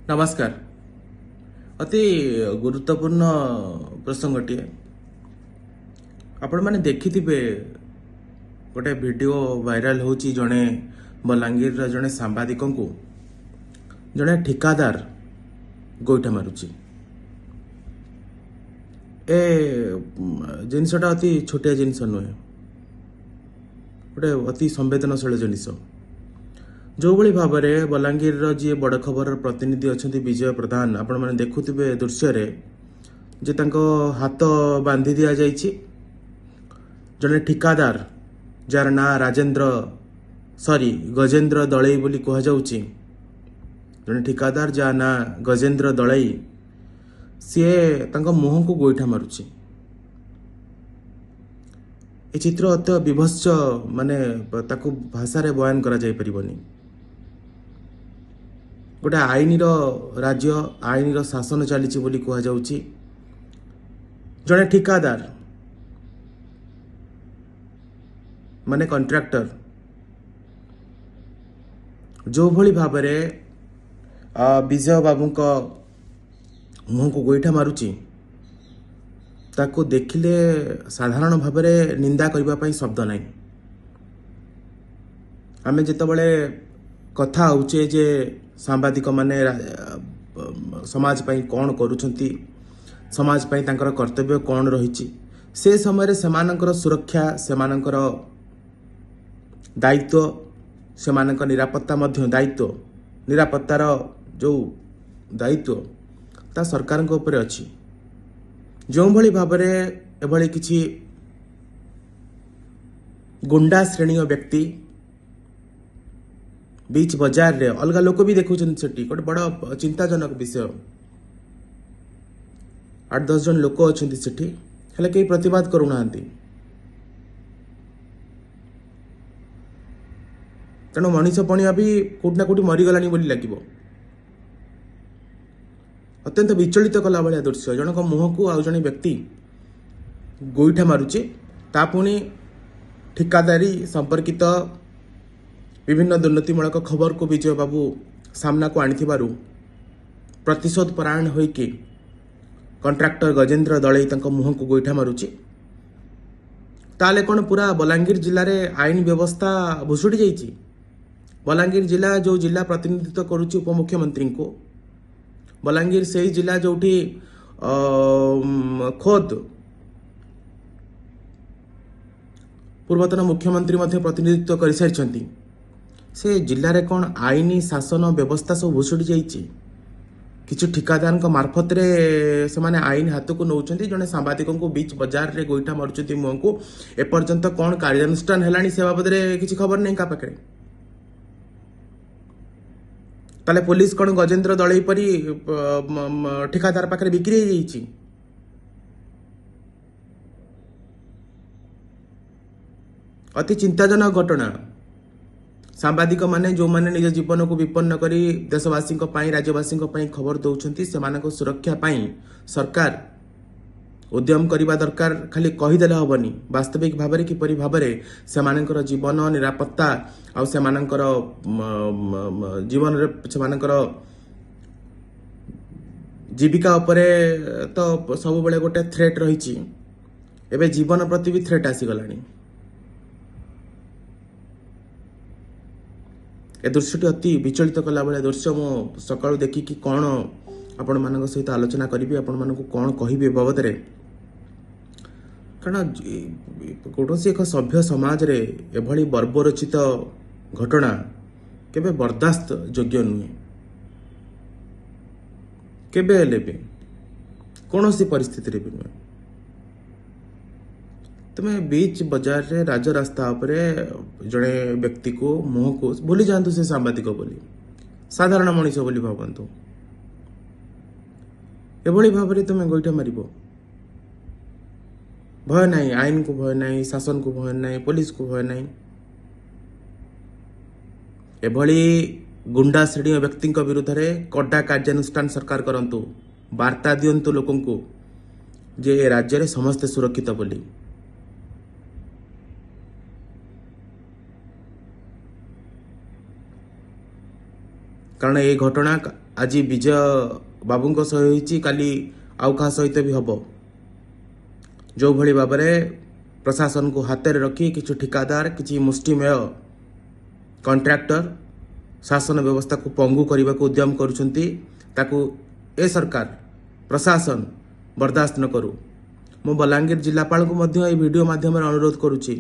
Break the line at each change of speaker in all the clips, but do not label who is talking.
ନମସ୍କାର। ଅତି ଗୁରୁତ୍ୱପୂର୍ଣ୍ଣ ପ୍ରସଙ୍ଗଟିଏ। ଆପଣମାନେ ଦେଖିଥିବେ ଗୋଟେ ଭିଡ଼ିଓ ଭାଇରାଲ ହେଉଛି, ଜଣେ ବଲାଙ୍ଗୀରର ଜଣେ ସାମ୍ବାଦିକଙ୍କୁ ଜଣେ ଠିକାଦାର ଗୋଇଠା ମାରୁଛି। ଏ ଜିନିଷଟା ଅତି ଛୋଟିଆ ଜିନିଷ ନୁହେଁ, ଗୋଟେ ଅତି ସମ୍ବେଦନଶୀଳ ଜିନିଷ। ଯେଉଁଭଳି ଭାବରେ ବଲାଙ୍ଗୀରର ଯିଏ ବଡ଼ ଖବରର ପ୍ରତିନିଧି ଅଛନ୍ତି ବିଜୟ ପ୍ରଧାନ, ଆପଣମାନେ ଦେଖୁଥିବେ ଦୃଶ୍ୟରେ ଯେ ତାଙ୍କ ହାତ ବାନ୍ଧି ଦିଆଯାଇଛି। ଜଣେ ଠିକାଦାର ଯାହାର ନାଁ ରାଜେନ୍ଦ୍ର ସରି ଗଜେନ୍ଦ୍ର ଦଳେଇ ବୋଲି କୁହାଯାଉଛି, ଜଣେ ଠିକାଦାର ଯାହା ନାଁ ଗଜେନ୍ଦ୍ର ଦଳେଇ, ସିଏ ତାଙ୍କ ମୁହଁକୁ ଗୋଇଠା ମାରୁଛି। ଏ ଚିତ୍ର ଅତି ବିଭତ୍ସ, ମାନେ ତାକୁ ଭାଷାରେ ବୟାନ କରାଯାଇପାରିବନି। ଗୋଟେ ଆଇନର ରାଜ୍ୟ, ଆଇନର ଶାସନ ଚାଲିଛି ବୋଲି କୁହାଯାଉଛି। ଜଣେ ଠିକାଦାର ମାନେ କଣ୍ଟ୍ରାକ୍ଟର ଯେଉଁଭଳି ଭାବରେ ବିଜୟ ବାବୁଙ୍କ ମୁହଁକୁ ଗୋଇଠା ମାରୁଛି, ତାକୁ ଦେଖିଲେ ସାଧାରଣ ଭାବରେ ନିନ୍ଦା କରିବା ପାଇଁ ଶବ୍ଦ ନାହିଁ। ଆମେ ଯେତେବେଳେ କଥା ହେଉଛେ ଯେ ସାମ୍ବାଦିକମାନେ ସମାଜ ପାଇଁ କ'ଣ କରୁଛନ୍ତି, ସମାଜ ପାଇଁ ତାଙ୍କର କର୍ତ୍ତବ୍ୟ କ'ଣ ରହିଛି, ସେ ସମୟରେ ସେମାନଙ୍କର ସୁରକ୍ଷା, ସେମାନଙ୍କର ଦାୟିତ୍ୱ, ସେମାନଙ୍କ ନିରାପତ୍ତା ମଧ୍ୟ ଦାୟିତ୍ୱ, ନିରାପତ୍ତାର ଯେଉଁ ଦାୟିତ୍ୱ ତା ସରକାରଙ୍କ ଉପରେ ଅଛି। ଯେଉଁଭଳି ଭାବରେ ଏଭଳି କିଛି ଗୁଣ୍ଡା ଶ୍ରେଣୀୟ ବ୍ୟକ୍ତି ବିଚ୍ ବଜାରରେ, ଅଲଗା ଲୋକ ବି ଦେଖୁଛନ୍ତି, ସେଠି ଗୋଟେ ବଡ଼ ଚିନ୍ତାଜନକ ବିଷୟ। 8-10 ଜଣ ଲୋକ ଅଛନ୍ତି ସେଠି, ହେଲେ କେହି ପ୍ରତିବାଦ କରୁନାହାନ୍ତି। ତେଣୁ ମଣିଷ ପଣିଆ ବି କୋଉଠି ନା କୋଉଠି ମରିଗଲାଣି ବୋଲି ଲାଗିବ। ଅତ୍ୟନ୍ତ ବିଚଳିତ କଲା ଭଳିଆ ଦୃଶ୍ୟ। ଜଣଙ୍କ ମୁହଁକୁ ଆଉ ଜଣେ ବ୍ୟକ୍ତି ଗୋଇଠା ମାରୁଛି, ତା ପୁଣି ଠିକାଦାରୀ ସମ୍ପର୍କିତ ବିଭିନ୍ନ ଦୁର୍ନୀତିମୂଳକ ଖବରକୁ ବିଜୟ ବାବୁ ସାମ୍ନାକୁ ଆଣିଥିବାରୁ ପ୍ରତିଶୋଧ ପରାୟଣ ହୋଇକି କଣ୍ଟ୍ରାକ୍ଟର ଗଜେନ୍ଦ୍ର ଦଳେଇ ତାଙ୍କ ମୁହଁକୁ ଗୋଇଠା ମାରୁଛି। ତାହେଲେ କ'ଣ ପୁରା ବଲାଙ୍ଗୀର ଜିଲ୍ଲାରେ ଆଇନ ବ୍ୟବସ୍ଥା ଭୁଷୁଡ଼ି ଯାଇଛି? ବଲାଙ୍ଗୀର ଜିଲ୍ଲା ଯେଉଁ ଜିଲ୍ଲା ପ୍ରତିନିଧିତ୍ୱ କରୁଛି ଉପମୁଖ୍ୟମନ୍ତ୍ରୀଙ୍କୁ, ବଲାଙ୍ଗୀର ସେଇ ଜିଲ୍ଲା ଯେଉଁଠି ଖୋଦ୍ ପୂର୍ବତନ ମୁଖ୍ୟମନ୍ତ୍ରୀ ମଧ୍ୟ ପ୍ରତିନିଧିତ୍ୱ କରିସାରିଛନ୍ତି, ସେ ଜିଲ୍ଲାରେ କ'ଣ ଆଇନ ଶାସନ ବ୍ୟବସ୍ଥା ସବୁ ଭୁଷୁଡ଼ି ଯାଇଛି? କିଛି ଠିକାଦାରଙ୍କ ମାର୍ଫତରେ ସେମାନେ ଆଇନ ହାତକୁ ନେଉଛନ୍ତି, ଜଣେ ସାମ୍ବାଦିକଙ୍କୁ ବିଚ୍ ବଜାରରେ ଗୋଇଠା ମାରୁଛନ୍ତି ମୁହଁକୁ। ଏପର୍ଯ୍ୟନ୍ତ କ'ଣ କାର୍ଯ୍ୟାନୁଷ୍ଠାନ ହେଲାଣି ସେ ବାବଦରେ କିଛି ଖବର ନାହିଁ କାହା ପାଖରେ। ତାହେଲେ ପୋଲିସ କ'ଣ ଗଜେନ୍ଦ୍ର ଦଳେଇ ପରି ଠିକାଦାର ପାଖରେ ବିକ୍ରି ହେଇଯାଇଛି? ଅତି ଚିନ୍ତାଜନକ ଘଟଣା। ସାମ୍ବାଦିକମାନେ ଯେଉଁମାନେ ନିଜ ଜୀବନକୁ ବିପନ୍ନ କରି ଦେଶବାସୀଙ୍କ ପାଇଁ, ରାଜ୍ୟବାସୀଙ୍କ ପାଇଁ ଖବର ଦେଉଛନ୍ତି, ସେମାନଙ୍କ ସୁରକ୍ଷା ପାଇଁ ସରକାର ଉଦ୍ୟମ କରିବା ଦରକାର। ଖାଲି କହିଦେଲେ ହେବନି, ବାସ୍ତବିକ ଭାବରେ କିପରି ଭାବରେ ସେମାନଙ୍କର ଜୀବନ ନିରାପତ୍ତା ଆଉ ସେମାନଙ୍କର ଜୀବନରେ ସେମାନଙ୍କର ଜୀବିକା ଉପରେ ତ ସବୁବେଳେ ଗୋଟେ ଥ୍ରେଟ୍ ରହିଛି, ଏବେ ଜୀବନ ପ୍ରତି ବି ଥ୍ରେଟ୍ ଆସିଗଲାଣି। ଏ ଦୃଶ୍ୟଟି ଅତି ବିଚଳିତ କଲା ଭଳିଆ ଦୃଶ୍ୟ। ମୁଁ ସକାଳୁ ଦେଖିକି କ'ଣ ଆପଣମାନଙ୍କ ସହିତ ଆଲୋଚନା କରିବି, ଆପଣମାନଙ୍କୁ କ'ଣ କହିବି ଏ ବାବଦରେ, କାରଣ କୌଣସି ଏକ ସଭ୍ୟ ସମାଜରେ ଏଭଳି ବର୍ବରୋଚିତ ଘଟଣା କେବେ ବରଦାସ୍ତ ଯୋଗ୍ୟ ନୁହେଁ, କେବେ ହେଲେ ବି, କୌଣସି ପରିସ୍ଥିତିରେ ବି ନୁହେଁ। ତୁମେ ବିଚ୍ ବଜାରରେ ରାଜରାସ୍ତା ଉପରେ ଜଣେ ବ୍ୟକ୍ତିକୁ ମୁହଁକୁ, ଭୁଲି ଯାଆନ୍ତୁ ସେ ସାମ୍ବାଦିକ ବୋଲି, ସାଧାରଣ ମଣିଷ ବୋଲି ଭାବନ୍ତୁ, ଏଭଳି ଭାବରେ ତୁମେ ଗୋଇଠା ମାରିବ? ଭୟ ନାହିଁ, ଆଇନକୁ ଭୟ ନାହିଁ, ଶାସନକୁ ଭୟ ନାହିଁ, ପୋଲିସକୁ ଭୟ ନାହିଁ। ଏଭଳି ଗୁଣ୍ଡା ଶ୍ରେଣୀୟ ବ୍ୟକ୍ତିଙ୍କ ବିରୁଦ୍ଧରେ କଡ଼ା କାର୍ଯ୍ୟାନୁଷ୍ଠାନ ସରକାର କରନ୍ତୁ। ବାର୍ତ୍ତା ଦିଅନ୍ତୁ ଲୋକଙ୍କୁ ଯେ ଏ ରାଜ୍ୟରେ ସମସ୍ତେ ସୁରକ୍ଷିତ ବୋଲି। କାରଣ ଏ ଘଟଣା ଆଜି ବିଜୟ ବାବୁଙ୍କ ସହ ହେଇଛି, କାଲି ଆଉ କାହା ସହିତ ବି ହେବ। ଯେଉଁଭଳି ଭାବରେ ପ୍ରଶାସନକୁ ହାତରେ ରଖି କିଛି ଠିକାଦାର, କିଛି ମୁଷ୍ଟିମେୟ କଣ୍ଟ୍ରାକ୍ଟର ଶାସନ ବ୍ୟବସ୍ଥାକୁ ପଙ୍ଗୁ କରିବାକୁ ଉଦ୍ୟମ କରୁଛନ୍ତି, ତାକୁ ଏ ସରକାର, ପ୍ରଶାସନ ବରଦାସ୍ତ ନ କରୁ। ମୁଁ ବଲାଙ୍ଗୀର ଜିଲ୍ଲାପାଳଙ୍କୁ ମଧ୍ୟ ଏହି ଭିଡ଼ିଓ ମାଧ୍ୟମରେ ଅନୁରୋଧ କରୁଛି,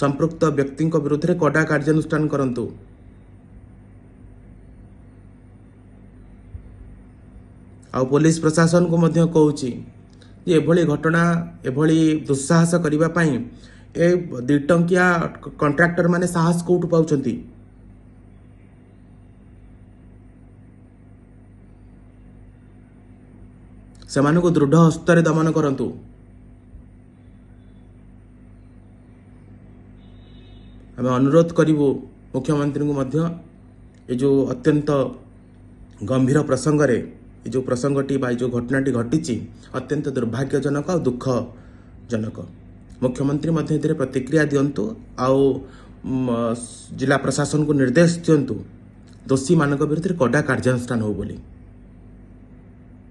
ସମ୍ପୃକ୍ତ ବ୍ୟକ୍ତିଙ୍କ ବିରୁଦ୍ଧରେ କଡ଼ା କାର୍ଯ୍ୟାନୁଷ୍ଠାନ କରନ୍ତୁ। ଆଉ ପୋଲିସ ପ୍ରଶାସନକୁ ମଧ୍ୟ କହୁଛି ଯେ ଏଭଳି ଘଟଣା, ଏଭଳି ଦୁଃସାହସ କରିବା ପାଇଁ ଏ 2 ଟଙ୍କିଆ କଣ୍ଟ୍ରାକ୍ଟର ମାନେ ସାହସ କେଉଁଠୁ ପାଉଛନ୍ତି? ସେମାନଙ୍କୁ ଦୃଢ଼ ହସ୍ତରେ ଦମନ କରନ୍ତୁ। ଆମେ ଅନୁରୋଧ କରିବୁ ମୁଖ୍ୟମନ୍ତ୍ରୀଙ୍କୁ ମଧ୍ୟ, ଏ ଯେଉଁ ଅତ୍ୟନ୍ତ ଗମ୍ଭୀର ପ୍ରସଙ୍ଗରେ, ଏ ଯେଉଁ ପ୍ରସଙ୍ଗଟି ବା ଏ ଯେଉଁ ଘଟଣାଟି ଘଟିଛି ଅତ୍ୟନ୍ତ ଦୁର୍ଭାଗ୍ୟଜନକ ଆଉ ଦୁଃଖଜନକ। ମୁଖ୍ୟମନ୍ତ୍ରୀ ମଧ୍ୟ ଏଥିରେ ପ୍ରତିକ୍ରିୟା ଦିଅନ୍ତୁ ଆଉ ଜିଲ୍ଲା ପ୍ରଶାସନକୁ ନିର୍ଦ୍ଦେଶ ଦିଅନ୍ତୁ ଦୋଷୀମାନଙ୍କ ବିରୁଦ୍ଧରେ କଡ଼ା କାର୍ଯ୍ୟାନୁଷ୍ଠାନ ହେଉ ବୋଲି।